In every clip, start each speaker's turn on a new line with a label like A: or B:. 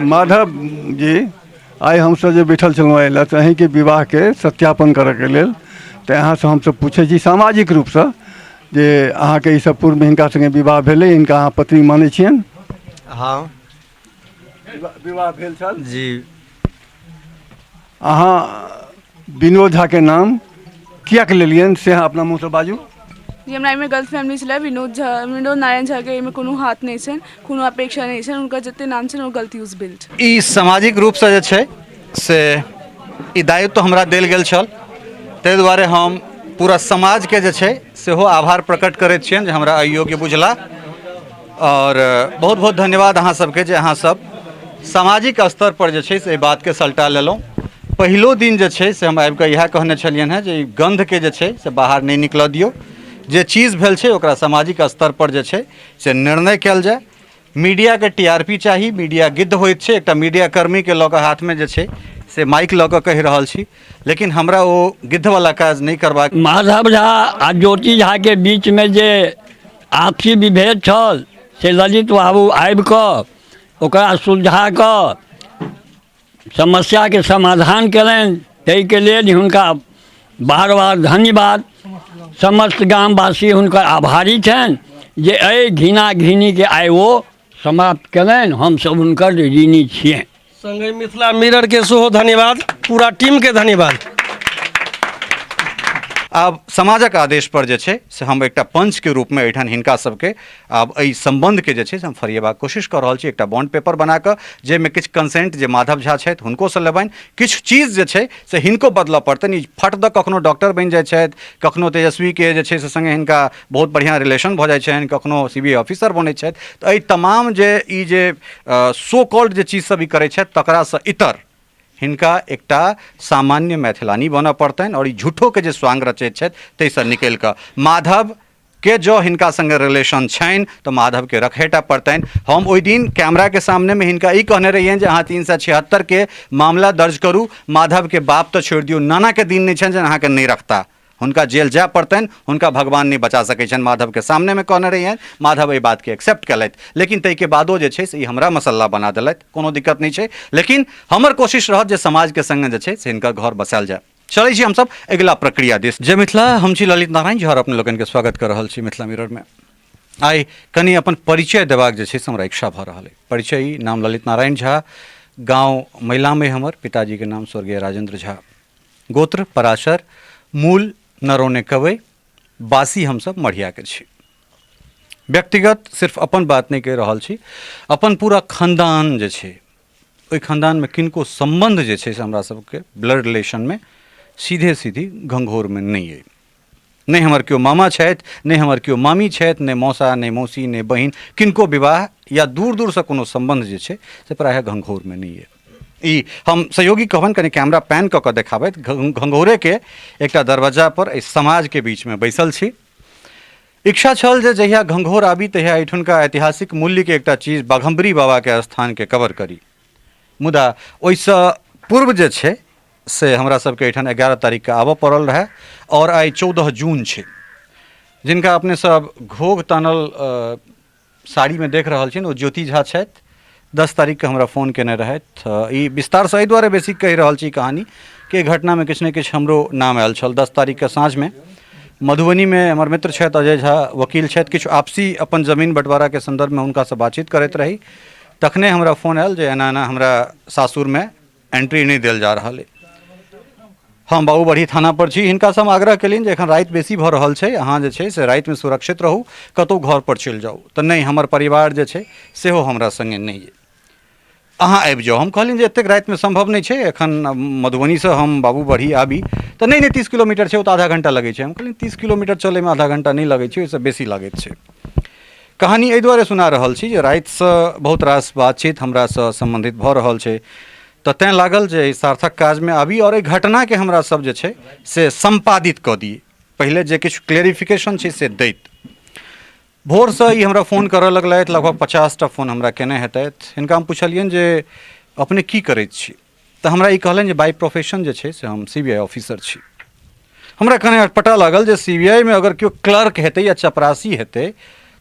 A: माधव जी, आइ हमसभ जे बैठल छलहुँ एहि लए तऽ अहीँके विवाहके सत्यापन करऽके लेल, तऽ अहाँसँ हमसभ पूछै छी सामाजिक रूपसँ जे अहाँके एहिसँ पूर्व हिनका सङ्गे विवाह भेलै, हिनका अहाँ पत्नी मानै छियनि?
B: हँ।
A: विवाह भेल छल?
B: जी।
A: अहाँ विनोद झाके नाम किएक लेलियनि से अहाँ अपना मुँहसँ बाजू।
C: जी, हमरा एहिमे गलत फैमिली छलै। विनोद झा, विनोद नारायण झाके एहिमे कोनो हाथ नहि छनि, कोनो अपेक्षा नहि छनि। हुनकर जतेक नाम छनि ओ गलत यूज भेल छै।
D: ई सामाजिक रूपसँ जे छै से ई दायित्व हमरा देल गेल छल, ताहि दुआरे हम पूरा समाजके जे छै सेहो आभार प्रकट करैत छियनि जे हमरा अयोग्य बुझला, आओर बहुत बहुत धन्यवाद अहाँ सबके जे अहाँ सब सामाजिक स्तर पर जे छै से एहि बातके सलटा लेलहुँ। पहिलो दिन जे छै से हम आबिकऽ इएह कहने छलियनि हेँ जे ई गन्धके जे छै से बाहर नहि निकलऽ दियौ, जे चीज भेल छै ओकरा सामाजिक स्तर पर जे छै से निर्णय कयल जाय। मीडियाके टी आर पी चाही, मीडिया गिद्ध होइत छै, एकटा मीडिया कर्मीके लऽ कऽ हाथमे जे छै से माइक लऽ कऽ कहि रहल छी, लेकिन हमरा ओ गिद्धवला काज नहि करबाक।
E: माधव झा आ ज्योति झाके बीचमे जे आपसी विभेद छल से ललित बाबू आबि कऽ ओकरा सुलझा कऽ समस्याके समाधान कयलनि, ताहिके लेल हुनका बार बार धन्यवाद। समस्त गामवासी हुनकर आभारी छनि जे एहि घिना घिनीके आइ ओ समाप्त कयलनि। हमसभ हुनकर ऋणी छियनि।
F: संगहि मिथिला मिररके सेहो धन्यवाद, पूरा टीमके धन्यवाद।
D: आब समाजक आदेश पर जे छै से हम एकटा पंचके रूपमे एहिठाम हिनका सबके आब एहि सम्बन्धके जे छै से हम फरिएबाक कोशिश कऽ रहल छी, एकटा बॉन्ड पेपर बना कऽ जाहिमे किछु कंसेंट जे माधव झा छथि हुनकोसँ लेबनि, किछु चीज जे छै से हिनको बदलऽ पड़तनि। ई फट दऽ कखनो डॉक्टर बनि जाइ छथि, कखनो तेजस्वीके जे छै से सङ्गे हिनका बहुत बढ़िआँ रिलेशन भऽ जाइ छनि, कखनो सी बी I officer बनै छथि। तऽ एहि तमाम जे ई जे सो कॉल्ड जे चीज सब ई करै छथि तकरासँ इतर हिनका एकटा सामान्य मैथिलानी बनऽ पड़तनि, आओर ई झूठोके जे स्वांग रचैत छथि ताहिसँ निकलि कऽ माधव के जँ हिनका सङ्गे रिलेशन छनि तऽ माधवके रखैटा पड़तनि। हम ओहि दिन कैमराके सामनेमे हिनका ई कहने रहियनि जे अहाँ 376के मामला दर्ज करू, माधवके बाप तऽ छोड़ि दियौ, नानाके दिन नहि छनि जे अहाँके नहि रखता, हुनका जेल जाय पड़तनि, हुनका भगवान नहि बचा सकै छनि। माधवके सामनेमे कहने रहियनि, माधव एहि बातके एक्सेप्ट केलथि, लेकिन ताहिके बादो जे छै से ई हमरा मसल्ला बना देलथि। कोनो दिक्कत नहि छै, लेकिन हमर कोशिश रहत जे समाजके सङ्गे जे छै से हिनकर घर बसायल जाय। चलै छी हमसब अगिला प्रक्रिया दिस। जय मिथिला, हम छी ललित नारायण झा और अपने लोकनिके स्वागत कऽ रहल छी मिथिला मिररमे। आइ कनि अपन परिचय देबाक जे छै से हमरा इच्छा भऽ रहल अइ। परिचय ई, नाम ललित नारायण झा, गाँव मैलामे हमर, पिताजीके नाम स्वर्गीय राजेंद्र झा, गोत्र पराशर, मूल नरौने कवई, बासी हमसब मढ़ियाके छी। व्यक्तिगत सिर्फ अपन बात नहि कहि रहल छी, अपन पूरा खानदान जे छै ओहि खानदानमे किनको सम्बन्ध जे छै से हमरा सबके ब्लड रिलेशनमे सीधे सीधी घंघोरमे नहि अइ। नहि हमर केओ मामा छथि, नहि हमर केओ मामी छथि, नहि मौसा, नहि मौसी, नहि बहिन, किनको विवाह या दूर दूरसँ कोनो सम्बन्ध जे छै से प्रायः घंघोरमे नहि अइ। ई हम सहयोगी कहबनि कनि कैमरा पैन कऽ कऽ देखाबथि। घंघोरेके एकटा दरवाजापर एहि समाजके बीचमे बैसल छी। इच्छा छल जे जहिया घंघोर आबी तहिया एहिठुनका ऐतिहासिक मूल्यके एकटा चीज बाघम्बरी बाबाके स्थानके कवर करी, मुदा ओहिसँ पूर्व जे छै से हमरा सबके एहिठाम 11 तारीखके आबऽ पड़ल रहए आओर आइ 14 जून छै। जिनका अपने सब घोघ तानल साड़ीमे देख रहल छियनि ओ ज्योति झा छथि। 10 तारीखके हमरा फोन केने रहथि। ई विस्तारसँ एहि दुआरे बेसी कहि रहल छी कहानी कि एहि घटनामे किछु ने किछु हमरो नाम आयल छल। 10 तारीखके साँझमे मधुबनीमे हमर मित्र छथि अजय झा, वकील छथि, किछु आपसी अपन जमीन बँटवाराके सन्दर्भमे हुनकासँ बातचीत करैत रही, तखने हमरा फोन आयल जे एना एना हमरा सासुरमे एंट्री नहि देल जा रहल अइ। हम बाबूबढ़ी थाना पर छी। हिनकासँ हम आग्रह केलियनि जे एखन राति बेसी भऽ रहल छै, अहाँ जे छै से रातिमे सुरक्षित रहू, कतहु घर पर चलि जाउ। तऽ नहि, हमर परिवार जे छै सेहो हमरा सङ्गे नहि अइ, अहाँ आबि जाउ। हम कहलियनि जे एतेक रातिमे सम्भव नहि छै, एखन मधुबनीसँ हम बाबूबढ़ी आबी तऽ नहि नहि 30 किलोमीटर छै, ओतऽ आधा घण्टा लगै छै। हम कहलियनि 30 किलोमीटर चलैमे आधा घण्टा नहि लगै छै, ओहिसँ बेसी लगैत छै। कहानी एहि दुआरे सुना रहल छी जे रातिसँ बहुत रास बातचीत हमरासँ सम्बन्धित भऽ रहल छै, तऽ तैँ लागल जे एहि सार्थक काजमे आबी आओर एहि घटनाके हमरा सब जे छै से सम्पादित कऽ दी, पहिले जे किछु क्लेरिफिकेशन छै से दैत। भोरसँ ई हमरा फोन करऽ लगलथि, लगभग 50टा फोन हमरा केने हेतथि। हिनका हम पुछलियनि जे अपने की करैत छी, तऽ हमरा ई कहलनि जे बाइ प्रोफेशन जे छै से हम सी बी I officer छी। हमरा कने अटपटा लागल जे सी बी I मे अगर केओ क्लर्क हेतै या चपरासी हेतै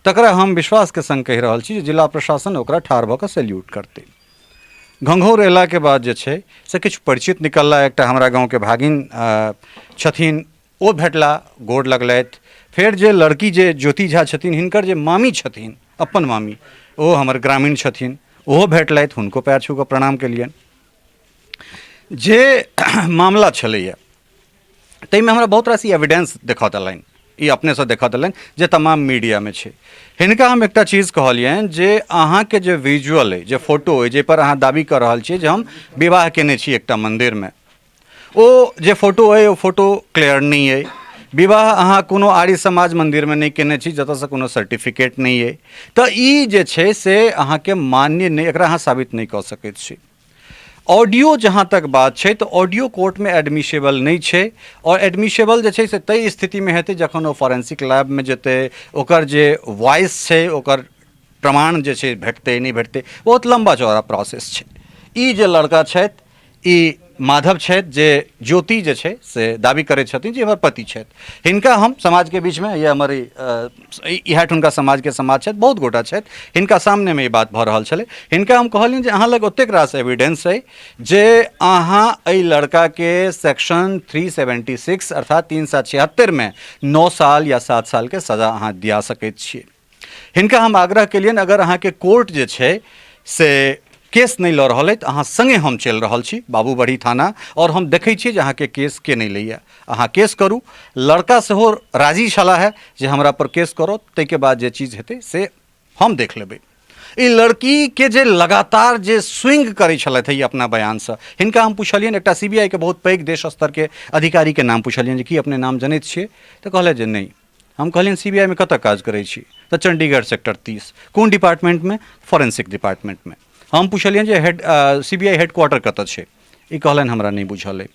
D: तकरा हम विश्वासके सङ्ग कहि रहल छी जे जिला प्रशासन ओकरा ठाढ़ भऽ कऽ सैल्यूट करतै। घंघौर अयलाके बाद जे छै से किछु परिचित निकलला। एकटा हमरा गाँवके भागिन छथिन, ओ भेटला, गोर लगलथि। फेर जे लड़की जे ज्योति झा छथिन, हिनकर जे मामी छथिन, अपन मामी, ओ हमर ग्रामीण छथिन, ओहो भेटलथि, हुनको पएर छू कऽ प्रणाम केलियनि। जे मामला छलैए ताहिमे हमरा बहुत रास ई एविडेंस देखऽ देलनि, ई अपनेसँ देखऽ देलनि जे तमाम मीडियामे छै। हिनका हम एकटा चीज कहलियनि जे अहाँके जे विजुअल अइ, जे फोटो अइ, जाहिपर अहाँ दाबी कऽ रहल छियै जे हम विवाह केने छी एकटा मन्दिरमे, ओ जे फोटो अइ ओ फोटो क्लियर नहि अइ। विवाह अहाँ कोनो आर्य समाज मन्दिरमे नहि केने छी, जतऽसँ कोनो सर्टिफिकेट नहि अइ, तऽ ई जे छै से अहाँके मान्य नहि, एकरा अहाँ साबित नहि कऽ सकैत छी। ऑडियो जहाँ तक बात छै तऽ ऑडियो कोर्टमे एडमिसेबल नहि छै, आओर एडमिसेबल जे छै से ताहि स्थितिमे हेतै जखन ओ फॉरेंसिक लैबमे जेतै, ओकर जे वॉइस छै ओकर प्रमाण जे छै भेटतै नहि भेटतै, बहुत लम्बा चौड़ा प्रोसेस छै। ई जे लड़का छथि ई माधव छथि, जे ज्योति जे छै से दाबी करै छथिन जे हमर पति छथि। हिनका हम समाजके बीचमे, ये हमर इएह ठुनका समाजके समाज छथि, बहुत गोटा छथि, हिनका सामनेमे ई बात भऽ रहल छलै। हिनका हम कहलियनि जे अहाँ लग ओतेक रास एविडेंस अइ जे अहाँ एहि लड़काके सेक्शन 376 अर्थात 376मे 9 साल या 7 सालके सजा अहाँ दिया सकैत छियै। हिनका हम आग्रह केलियनि अगर अहाँके कोर्ट जे छै से केस नहि लऽ रहल अइ तऽ अहाँ सङ्गे हम चलि रहल छी बाबूबढ़ी थाना, आओर हम देखै छियै जे अहाँके केस के नहि लैए, अहाँ केस करू। लड़का सेहो राजी छलाह हे जे हमरा पर केस करो, ताहिके बाद जे चीज हेतै से हम देख लेबै। ई लड़कीके जे लगातार जे स्विंग करै छलथि ई अपना बयानसँ, हिनका हम पुछलियनि, एकटा सी बी I के बहुत पैघ देश स्तरके अधिकारीके नाम पुछलियनि जे की अपने नाम जनैत छियै, तऽ कहलथि जे नहि। हम कहलियनि सी बी I मे कतऽ काज करै छी, तऽ चण्डीगढ़ सेक्टर 30, कोन डिपार्टमेन्टमे, फॉरेंसिक डिपार्टमेन्टमे। हम पुछलियनि जे head C B I headquarter कतऽ छै, ई कहलनि हमरा नहि बुझल अइ।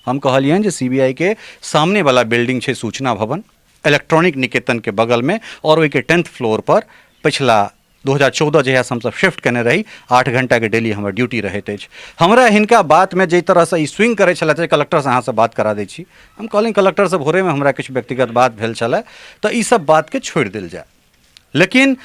D: हम कहलियनि जे सी बी I के सामनेवला बिल्डिंग छै सूचना भवन, इलेक्ट्रॉनिक निकेतनके बगलमे, आओर ओहिके 10th फ्लोरपर पछिला 2014 जहियासँ हमसभ शिफ्ट केने रही, 8 घंटाके डेली हमर ड्यूटी रहैत अछि। हमरा हिनका बातमे जाहि तरहसँ ई स्विंग करै छलथि, कलेक्टरसँ अहाँसँ बात करा दै छी, हम कहलियनि कलेक्टरसँ भोरेमे हमरा किछु व्यक्तिगत बात भेल छलै, तऽ ई सब बातके छोड़ि देल जाय। लेकिन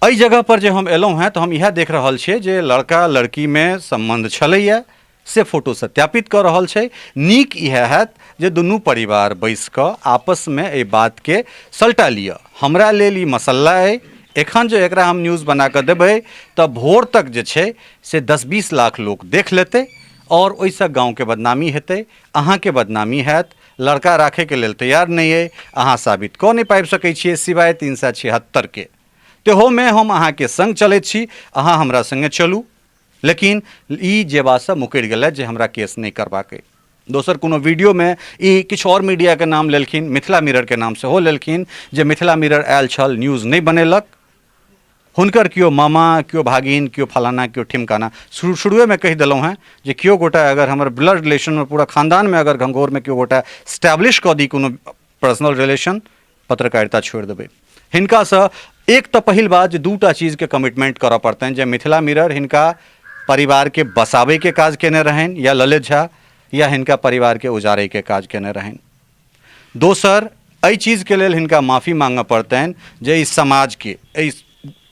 D: एहि जगहपर जे हम एलहुँ हेँ तऽ हम इएह देख रहल छियै जे लड़का लड़कीमे सम्बन्ध छलैए से फोटो सत्यापित कऽ रहल छै। नीक इएह हैत जे दुनू परिवार बैसि कऽ आपसमे एहि बातके सलटा लिअ। हमरा लेल ई मसल्ला अइ, एखन जे एकरा हम न्यूज बना कऽ देबै तऽ भोर तक जे छै से 10-20 लाख लोक देख लेतै, आओर ओहिसँ गाँवके बदनामी हेतै, अहाँके बदनामी हैत। लड़का राखैके लेल तैयार नहि अइ, अहाँ साबित कऽ नहि पाबि सकै छियै सिवाय 376के, तेहोमे हम अहाँके सङ्ग चलैत छी, अहाँ हमरा सङ्गे चलू। लेकिन ई जेबासँ मुकरि गेलथि जे हमरा केस नहि करबाक अइ। दोसर कोनो वीडियोमे ई किछु आओर मीडियाके नाम लेलखिन, मिथिला मिररके नाम सेहो लेलखिन जे मिथिला मिरर आयल छल, न्यूज नहि बनेलक। हुनकर केओ मामा, केओ भागिन, केओ फलाना, केओ ठिमकाना। शुरुएमे कहि देलहुँ हेँ जे केओ गोटा अगर हमर ब्लड रिलेशनमे पूरा खानदानमे अगर घंघोरमे केओ गोटा स्टैब्लिश कऽ दी कोनो पर्सनल रिलेशन, पत्रकारिता छोड़ि देबै। हिनकासँ एक तऽ पहिल बात जे दूटा चीजके कमिटमेंट करऽ पड़तनि, जे मिथिला मिरर हिनका परिवारके बसाबैके काज केने रहनि या ललित झा, या हिनका परिवारके उजाड़ैके काज केने रहनि। दोसर एहि चीजके लेल हिनका माफी मांगऽ पड़तनि जे ई समाजके, एहि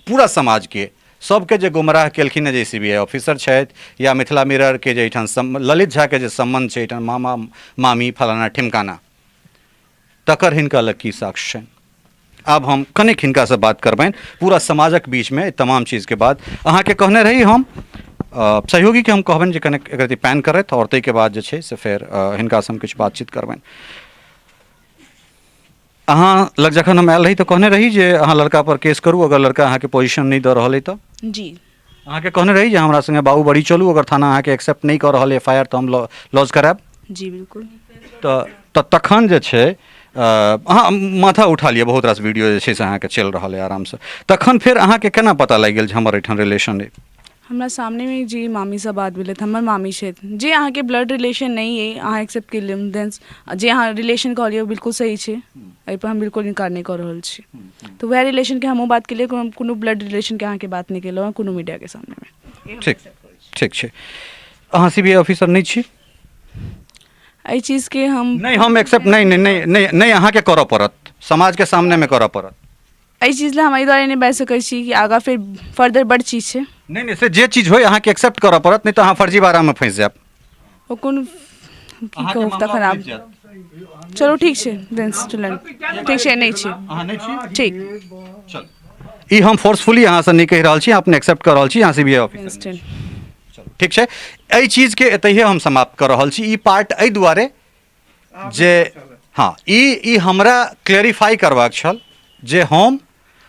D: पूरा समाजके सबके जे गुमराह केलखिन हँ, जे सी बी I officer छथि या मिथिला मिररके जे एहिठाम ललित झाके जे सम्बन्ध छै एहिठाम मामा मामी फलाना ठिमकाना, तकर हिनका लग की साक्ष्य छनि। आब हम कनिक हिनकासँ बात करबनि पूरा समाजक बीचमे तमाम चीजके बाद। अहाँके कहने रही हम सहयोगीके हम कहबनि जे कनिक एक पैन करथि, आओर ताहिके बाद जे छै से फेर हिनकासँ हम किछु बातचीत करबनि। अहाँ लग जखन हम आयल रही तऽ कहने रही जे अहाँ लड़का पर केस करू अगर लड़का अहाँके पोजिशन नहि दऽ रहल अइ तऽ।
C: जी।
D: अहाँके कहने रही जे हमरा संगे बाबूबड़ी चलू, अगर थाना अहाँके एक्सेप्ट नहि कऽ रहल एफ I R तऽ हम लॉज करायब।
C: जी बिल्कुल।
D: तऽ तखन जे छै अहाँ माथा उठा लिअ, बहुत रास वीडियो जे छै से अहाँके चलि रहल अइ आरामसँ। तखन फेर अहाँके केना पता लागि गेल जे हमर एहिठाम रिलेशन अइ?
C: हमरा सामनेमे जे मामीसँ बात भेलै, हमर मामी छथि जे अहाँके ब्लड रिलेशन नहि अइ, अहाँ एक्सेप्ट कऽ लियौ, देन जे अहाँ रिलेशन कहलियै ओ बिल्कुल सही छै, एहिपर हम बिल्कुल इनकार नहि कऽ रहल छी। तऽ वएह रिलेशनके हमहूँ बात केलियै, कोनो ब्लड रिलेशनके अहाँके बात नहि केलहुँ हँ कोनो मीडियाके सामनेमे।
D: ठीक ठीक छै। अहाँ सी बी I officer नहि छी?
C: एहि चीजके हम
D: नहि, हम एक्सेप्ट नहि, नहि, नहि, नहि, नहि, अहाँके करऽ पड़त, समाजके सामनेमे करऽ पड़त।
C: एहि चीज लए हम एहि दुआरे नहि बाजि सकै छी कि आगाँ फेर फर्दर बड्ड चीज छै।
D: नहि नहि, से जे चीज होय अहाँके एक्सेप्ट करऽ पड़त, नहि तऽ अहाँ फर्जीवाड़ामे फँसि जायब।
C: ओ कोन की कहू तखन आब। चलू ठीक छै, ठीक छै, नहि छी।
D: अहाँ नहि छी?
C: ठीक।
D: चल, ई हम फोर्सफुली अहाँसँ नहि कहि रहल छी, अपने एक्सेप्ट कऽ रहल छी अहाँ सी बी I officer. ठीक छै, एहि चीजके एतहिए हम समाप्त कऽ रहल छी ई पार्ट, एहि दुआरे जे हँ ई हमरा क्लेरिफाइ करबाक छल जे हम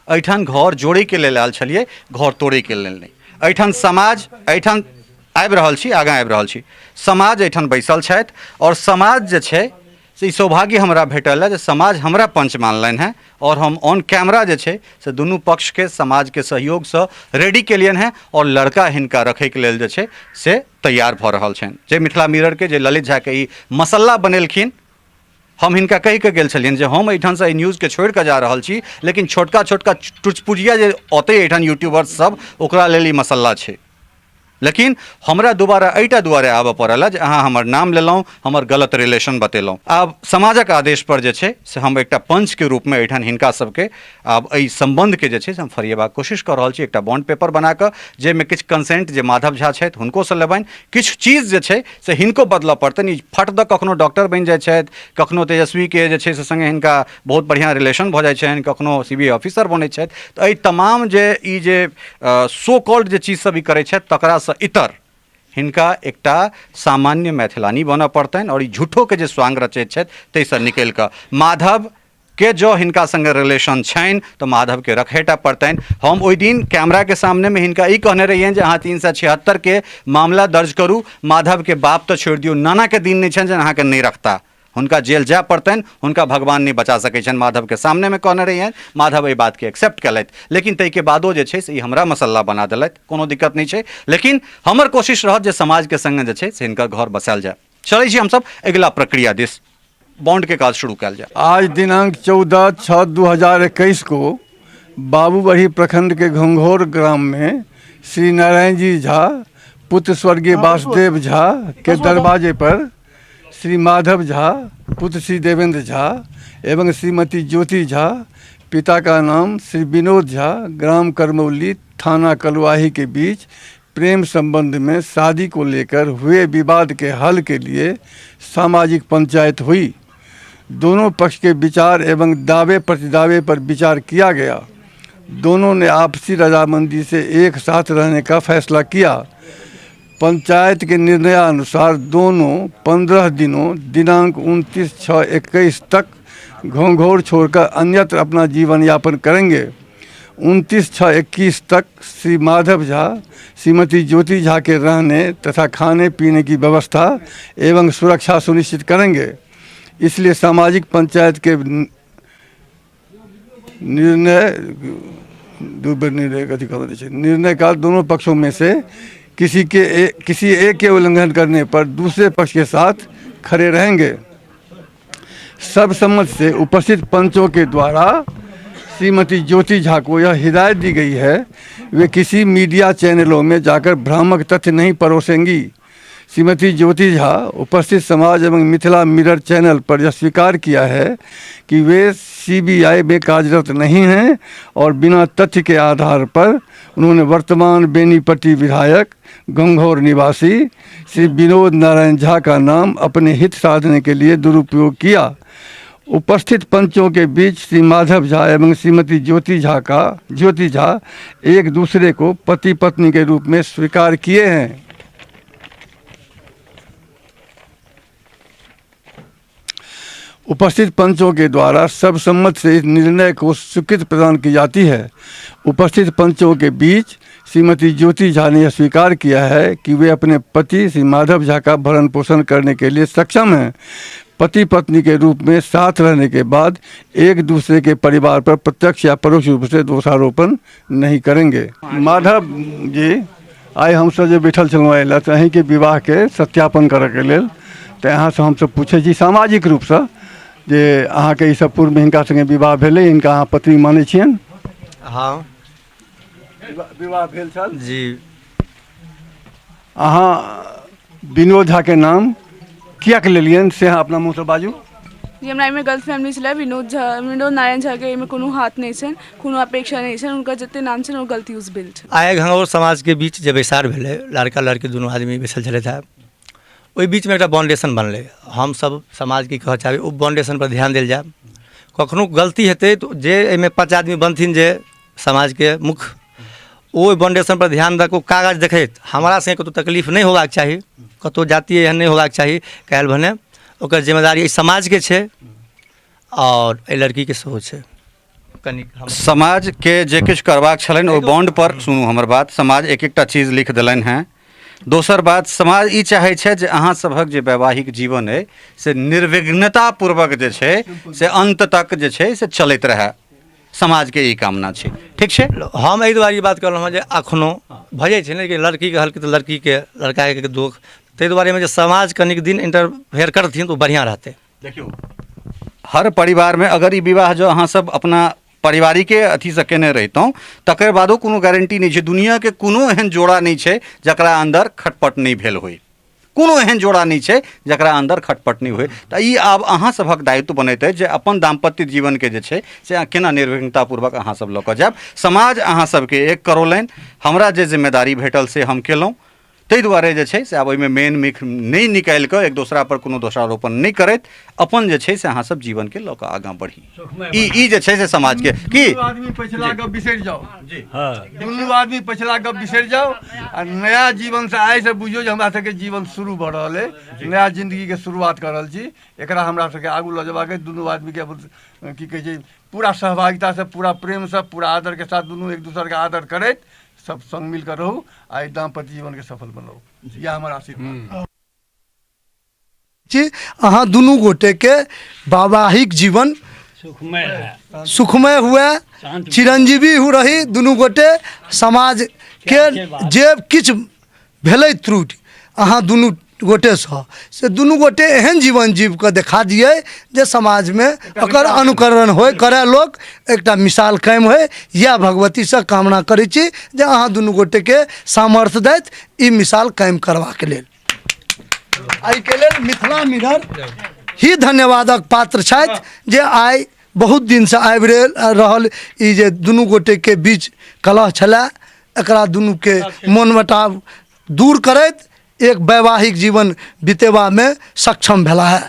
D: एहिठाम घर जोड़ैके लेल आयल छलियै, घर तोड़ैके लेल नहि। एहिठाम समाज, एहिठाम आबि रहल छी, आगाँ आबि रहल छी, समाज एहिठाम बैसल छथि आओर समाज जे छै से ई सौभाग्य हमरा भेटल हँ जे समाज हमरा पंच मानलनि हेँ आओर हम ऑन कैमरा जे छै से दुनू पक्षके समाजके सहयोगसँ रेडी केलियनि हेँ आओर लड़का हिनका रखैके लेल जे छै से तैयार भऽ रहल छनि। जे मिथिला मिररके जे ललित झाके ई मसल्ला बनेलखिन, हम हिनका कहि कऽ गेल छलियनि जे हम एहिठामसँ एहि न्यूजके छोड़ि कऽ जा रहल छी, लेकिन छोटका छोटका टुचपुजिया जे औतै एहिठाम यूट्यूबर्स सब, ओकरा लेल ई मसल्ला छै। लेकिन हमरा दोबारा एहिटा दुआरे आबऽ पड़ल जे अहाँ हमर नाम लेलहुँ, हमर गलत रिलेशन बतेलहुँ। आब समाजक आदेशपर जे छै से हम एकटा पंचके रूपमे एहिठाम हिनका सबके आब एहि सम्बन्धके जे छै से हम फरिएबाक कोशिश कऽ रहल छी, एकटा बॉन्ड पेपर बना कऽ, जाहिमे किछु कंसेंट जे माधव झा छथि हुनकोसँ लेबनि, किछु चीज जे छै से हिनको बदलऽ पड़तनि। ई फट दऽ कखनो डॉक्टर बनि जाइ छथि, कखनो तेजस्वीके जे छै से सङ्गे हिनका बहुत बढ़िआँ रिलेशन भऽ जाइ छनि, कखनो सी बी I officer बनै छथि। तऽ एहि तमाम जे ई जे सो कॉल्ड जे चीज सब ई करै छथि तकरासँ इतर हिनका एकटा सामान्य मैथिलानी बनऽ पड़तनि आओर ई झूठोके जे स्वांग रचैत छथि ताहिसँ निकलि कऽ माधव के जँ हिनका सङ्गे रिलेशन छनि तऽ माधवके रखैटा पड़तनि। हम ओहि दिन कैमराके सामनेमे हिनका ई कहने रहियनि जे अहाँ 376के मामला दर्ज करू, माधवके बाप तऽ छोड़ि दियौ, नानाके दिन नहि छनि जे अहाँके नहि रखता, हुनका जेल जाय पड़तनि, हुनका भगवान नहि बचा सकै छनि। माधवके सामनेमे कहने रहियनि, माधव एहि बातके एक्सेप्ट केलथि, लेकिन ताहिके बादो जे छै से ई हमरा मसल्ला बना देलथि। कोनो दिक्कत नहि छै, लेकिन हमर कोशिश रहत जे समाजके सङ्गे जे छै से हिनकर घर बसायल जाय। चलै छी हमसब अगिला प्रक्रिया दिस, बॉन्डके काज शुरू कयल जाय।
A: आज दिनांक 14/6/2021 को बाबूबरही प्रखंड के घंघोर ग्राम में श्री नारायण जी झा पुत्र स्वर्गीय वासुदेव झा के दरवाजे पर श्री माधव झा पुत्र श्री देवेंद्र झा एवं श्रीमती ज्योति झा, पिता का नाम श्री विनोद झा, ग्राम करमौली, थाना कलुआही के बीच प्रेम संबंध में शादी को लेकर हुए विवाद के हल के लिए सामाजिक पंचायत हुई। दोनों पक्ष के विचार एवं दावे प्रतिदावे पर विचार किया गया। दोनों ने आपसी रजामंदी से एक साथ रहने का फैसला किया। पंचायत के निर्णयानुसार दोनों 15 दिनों दिनांक 29/6/21 तक घोंघोर छोड़कर अन्यत्र अपना जीवन यापन करेंगे। 29/6/21 तक श्री माधव झा श्रीमती ज्योति झा के रहने तथा खाने पीने की व्यवस्था एवं सुरक्षा सुनिश्चित करेंगे। इसलिए सामाजिक पंचायत के निर्णय दू बेर निर्णय कथी कहल जाइ छै, निर्णय का दोनों पक्षों में से किसी एक के उल्लंघन करने पर दूसरे पक्ष के साथ खड़े रहेंगे। सर्वसम्मति से उपस्थित पंचों के द्वारा श्रीमती ज्योति झा को यह हिदायत दी गई है वे किसी मीडिया चैनलों में जाकर भ्रामक तथ्य नहीं परोसेंगी। श्रीमती ज्योति झा उपस्थित समाज एवं मिथिला मिरर चैनल पर यह स्वीकार किया है कि वे सीबीआई में कार्यरत नहीं हैं और बिना तथ्य के आधार पर उन्होंने वर्तमान बेनीपट्टी विधायक गंगौर निवासी श्री विनोद नारायण झा का नाम अपने हित साधने के लिए दुरुपयोग किया। उपस्थित पंचों के बीच श्री माधव झा एवं श्रीमती ज्योति झा एक दूसरे को पति पत्नी के रूप में स्वीकार किए हैं। उपस्थित पंचों के द्वारा सर्वसम्मति से इस निर्णय को स्वीकृति प्रदान की जाती है। उपस्थित पंचों के बीच श्रीमती ज्योति झा ने यह स्वीकार किया है कि वे अपने पति श्री माधव झा का भरण पोषण करने के लिए सक्षम हैं। पति पत्नी के रूप में साथ रहने के बाद एक दूसरे के परिवार पर प्रत्यक्ष या परोक्ष रूप से दोषारोपण नहीं करेंगे। माधव जी, आइ हमसब जे बैठल छलहुँ एहि लए तऽ अहीँके विवाहके सत्यापन करऽके लेल, तऽ अहाँसँ हमसब पूछै छी सामाजिक रूपसँ जे अहाँके ई सब पूर्वमे हिनका सङ्गे विवाह भेलै, हिनका अहाँ पत्नी मानै छियनि?
B: हँ।
A: विवाह भेल छल?
B: जी।
A: अहाँ विनोद झाके नाम किएक लेलियनि से अहाँ अपना मुँहसँ बाजू।
C: जी, हमरा एहिमे गलत फैमिली छलै। विनोद झा, विनोद नारायण झाके एहिमे कोनो हाथ नहि छनि, कोनो अपेक्षा नहि छनि। हुनकर जतेक नाम छनि ओ गलत यूज भेल छनि।
B: आइ घंघौर समाजके बीच जे बैसार भेलै, लड़का लड़की दुनू आदमी बैसल छलथि हेँ, ओहि बीचमे एकटा बाउंडेशन बनलै। हमसभ समाजके कहऽ चाहबै ओ बाउंडेशनपर ध्यान देल जाय। कखनो गलती हेतै तऽ जे एहिमे 5 आदमी बनथिन जे समाजके मुख्य, ओ ओहि बाउंडेशनपर ध्यान दऽ कऽ ओ कागज देखैत हमरा सङ्गे कतहु तकलीफ नहि होबाक चाही, कतहु जातीय एहन नहि होबाक चाही। काल्हि भने ओकर जिम्मेदारी एहि समाजके छै आओर एहि लड़कीके सेहो छै। कनिक हम
D: समाजके जे किछु करबाक छलनि ओहि बॉन्ड पर, सुनू हमर बात, समाज एक एकटा चीज लिख देलनि हेँ। दोसर बात, समाज ई चाहै छथि जे अहाँ सभक जे वैवाहिक जीवन अइ से निर्विघ्नतापूर्वक जे छै से अन्त तक जे छै से चलैत रहए, समाजके ई कामना छै। ठीक छै।
B: हम एहि दुआरे ई बात कहलहुँ हँ जे अखनो भऽ जाइ छै ने कि लड़की कहलकै तऽ लड़कीके लड़काके दुःख, ताहि दुआरे जे समाज कनिक दिन इंटरफेयर करथिन तऽ ओ बढ़िआँ रहतै।
D: देखियौ, हर परिवारमे अगर ई विवाह जँ अहाँ सब अपना पारिवारिके अथीसँ केने रहितहुँ तकर बादो कोनो गारंटी नहि छै। दुनिआँके कोनो एहन जोड़ा नहि छै जकरा अन्दर खटपट नहि भेल होइ, कोनो एहन जोड़ा नहि छै जकरा अन्दर खटपट नहि होइ। तऽ ई आब अहाँ सभक दायित्व बनैत अछि जे अपन दाम्पत्य जीवनके जे छै से केना निर्विघ्नतापूर्वक अहाँ सब लऽ कऽ जायब। समाज अहाँ सबके एक करौलनि, हमरा जे जिम्मेदारी भेटल से हम केलहुँ, ताहि दुआरे जे छै से आब ओहिमे मेन मिख नहि निकालि कऽ एक दोसरा पर कोनो दोषारोपण नहि करैत अपन जे छै से अहाँ सब जीवनके लऽ कऽ आगाँ बढ़ी। ई ई जे छै से समाजके की
A: दुनू आदमी पछिला गप बिसरि जाउ। दुनू आदमी पछिला गप बिसरि जाउ आ नया जीवन से आइ से बुझियौ जे हमरा सबके जीवन शुरू भऽ रहल अइ, नया जिंदगी के शुरुआत कऽ रहल छी। एकरा हमरा सबके आगू लऽ जेबाक अइ। दुनू आदमी के अपन की कहै छै पूरा सहभागिता से, पूरा प्रेम से, पूरा आदर के साथ दुनू एक दोसर के आदर करैत सब संग मिल कऽ रहू आ एहि दाम्पत्य जीवनके सफल बनाउ, इएह हमर आशीर्वाद
G: छी। अहाँ दुनू गोटेके वैवाहिक जीवन
E: सुखमय है,
G: सुखमय हुए, चिरंजीवी हो रही दुनू गोटे। समाजके जे किछु भेलै त्रुटि अहाँ दुनू गोटेसँ, से दुनू गोटे एहन जीवन जीव कऽ देखा दियै जे समाजमे ओकर अनुकरण होइ, करय लोक, एकटा मिसाल कायम होइ। इएह भगवतीसँ कामना करै छी जे अहाँ दुनू गोटेके सामर्थ्य दैत ई मिसाल कायम करबाक लेल। एहिके लेल मिथिला मिरर ही धन्यवादक पात्र छथि जे आइ बहुत दिनसँ आबि रहल ई जे दुनू गोटेके बीच कलह छलए, एकरा दुनूके मनमुटाव दूर करैत एक वैवाहिक जीवन बितेबामे सक्षम भेला है।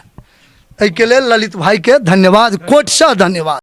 G: एहिके लेल ललित भाइके धन्यवाद, कोटिशः धन्यवाद।